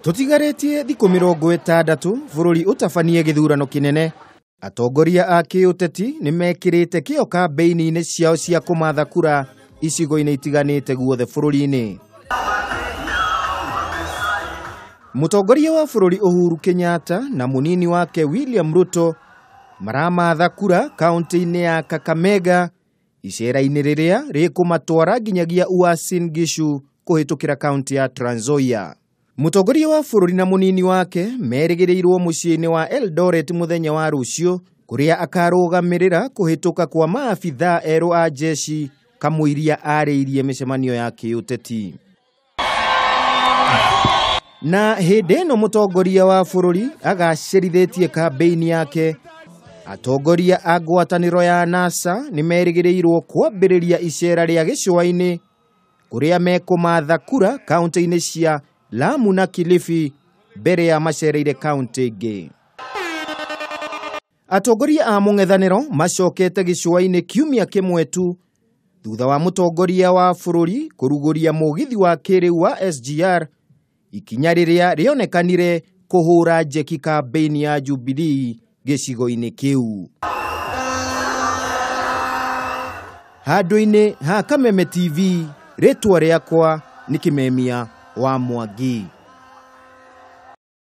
Tũtigarĩtie thikũ 60 bũrũri ũtabanie gĩthurano kĩnene. Atongoria a kĩũteti nĩ mekĩrĩte kĩo kambĩini-inĩ ciao cia kũmatha kura icigo-inĩ itiganĩte guothe bũrũri-inĩ. Mũtongoria wa bũrũri Uhuru Kenyatta na mũnini wake William Ruto maramatha kura kaunti-inĩ ya Kakamega icera-inĩ rĩrĩa rĩkũmatwara nginyagia Uasin Gishu kũhĩtũkĩra kaunti ya Trans Nzoia. Mũtongoria wa bũrũri na mũnini wake merĩgĩrĩirwo mũciĩ-inĩ wa Eldoret mũthenya wa rũciũ kũrĩa akarũgamĩrĩra kũhĩtũka kwa maabithaa erũ a jeshi kamũiria arĩirie mĩcemanio ya kĩũteti. Na hĩndĩ ĩno mũtongoria wa bũrũri agacĩrithĩtie kambĩini yake, atongoria a ngwatanĩro ya NASA nĩ merĩgĩrĩirwo kwambĩrĩria icera rĩa gĩcũa-inĩ kũrĩa mekũmatha kura kaunti-inĩ cia Lamu na Kilifi mbere ya macereire kaunti ingĩ. Atongoria a mũng'ethanĩro macokete gĩcũa-inĩ kiumia kĩmwe tu thutha wa mũtongoria wa bũrũri kũrugũria mũgithi wa kĩrĩu wa SGR, ikinya rĩrĩa rĩonekanire kũhũra njeki kambĩini ya Jubilee gĩcigo-inĩ kĩu. Handũ-inĩ ha Kameme TV, rĩtwa rĩakwa nĩ Kĩmemia wa Mwangi.